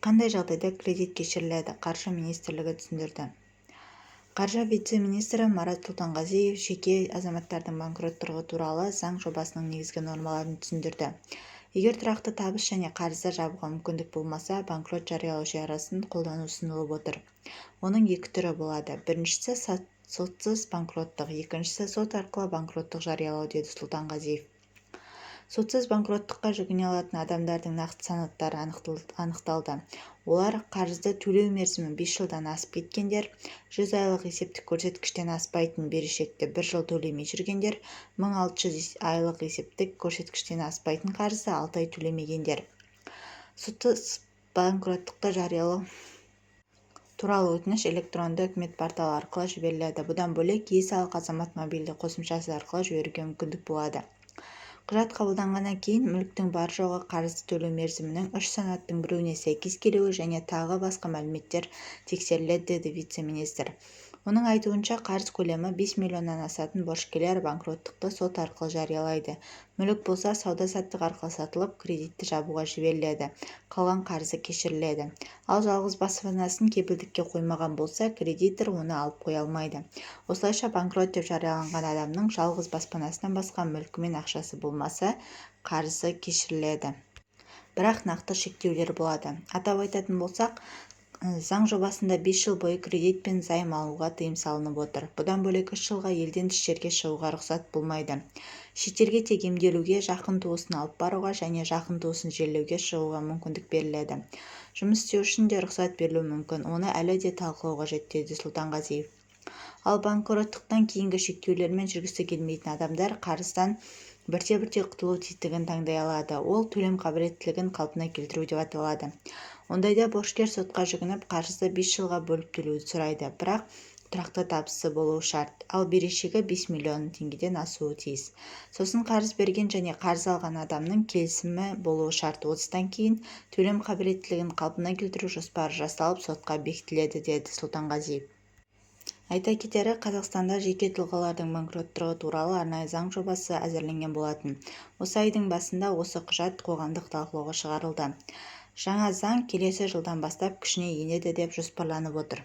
Қандай жағдайда кредит кешіріледі? Қаржы министрлігі түсіндірді. Қаржы вице-министрі Марат Сұлтанғазиев жеке азаматтардың банкроттығы туралы заң жобасының негізгі нормаларын түсіндірді. Егер тұрақты табыс және қарызды жабуға мүмкіндік болмаса, банкрот жариялау шарасын қолдану ұсынылып отыр. Оның екі түрі болады. Біріншісі сотсыз банкроттық, екіншісі сот арқылы банкроттық жариялау, деді Сұлтанғазиев. Сотсыз банкроттыққа жүгіне алатын адамдардың нақты санаттары анықталды. Олар: қарызды төлеу мерзімі 5 жылдан асып кеткендер, 100 айлық есептік көрсеткіштен аспайтын берешекті бір жыл төлемей жүргендер, 1600 айлық есептік көрсеткіштен аспайтын қарызды 6 ай төлемегендер. Сотсыз банкроттықты жариялау туралы өтініш электронды үкімет порталы арқылы жіберіледі. Бұдан бөлек, Е-салық азамат мобильді қосымшасы арқылы жіберуге мүмкіндік болады. Құжат қабылданғаннан кейін мүліктің бар-жоғы, қарызды төлеу мерзімінің үш санаттың біреуіне сәйкес келуі және тағы басқа мәліметтер тексеріледі, деді вице-министр. Оның айтуынша, қарыз көлемі 5 миллионнан асатын борышкерлер банкроттықты сот арқылы жариялайды. Мүлік болса, сауда-саттық арқылы сатылып, кредитті жабуға жіберіледі, қалған қарызы кешіріледі. Ал жалғыз баспанасын кепілдікке қоймаған болса, кредитор оны алып қоя алмайды. Осылайша, банкрот деп жарияланған адамның жалғыз баспанасынан басқа мүлкі мен ақшасы болмаса, қарызы кешіріледі. Бірақ нақты шектеулер болады. Атап айтатын болсақ, заң жобасында 5 жыл бойы кредит пен займ алуға тыйым салынып отыр. Бұдан бөлек, 3 жылға елден тыс жерге шығуға рұқсат болмайды. Шетелге тек емделуге, жақын туысын алып баруға және жақын туысын жерлеуге шығуға мүмкіндік беріледі. Жұмыс істеу үшін де рұқсат берілуі мүмкін, оны әлі де талқылау қажет, деді Сұлтанғазиев. Ал банкроттықтан кейінгі шектеулермен жүргісі келмейтін адамдар қарыздан бірте-бірте құтылу тетігін таңдай алады. Ол төлем қабілеттілігін қалпына келтіру деп аталады. Ондайда борышкер сотқа жүгініп, қарызды 5 жылға бөліп төлеуді сұрайды. Бірақ тұрақты табысы болуы шарт. Ал берешегі 5 миллион теңгеден асуы тиіс. Сосын қарыз берген және қарыз алған адамның келісімі болуы шарт. Осыдан кейін төлем қабілеттілігін қалпына келтіру жоспары жасалып, сотқа бекітіледі, деді Сұлтанғазиев. Айта кетері, Қазақстанда жеке тұлғалардың банкроттығы туралы арнайы заң жобасы әзірленген болатын. Осы айдың басында осы құжат қоғамдық талқылауға шығарылды. Жаңа заң келесі жылдан бастап күшіне енеді деп жоспарланып отыр.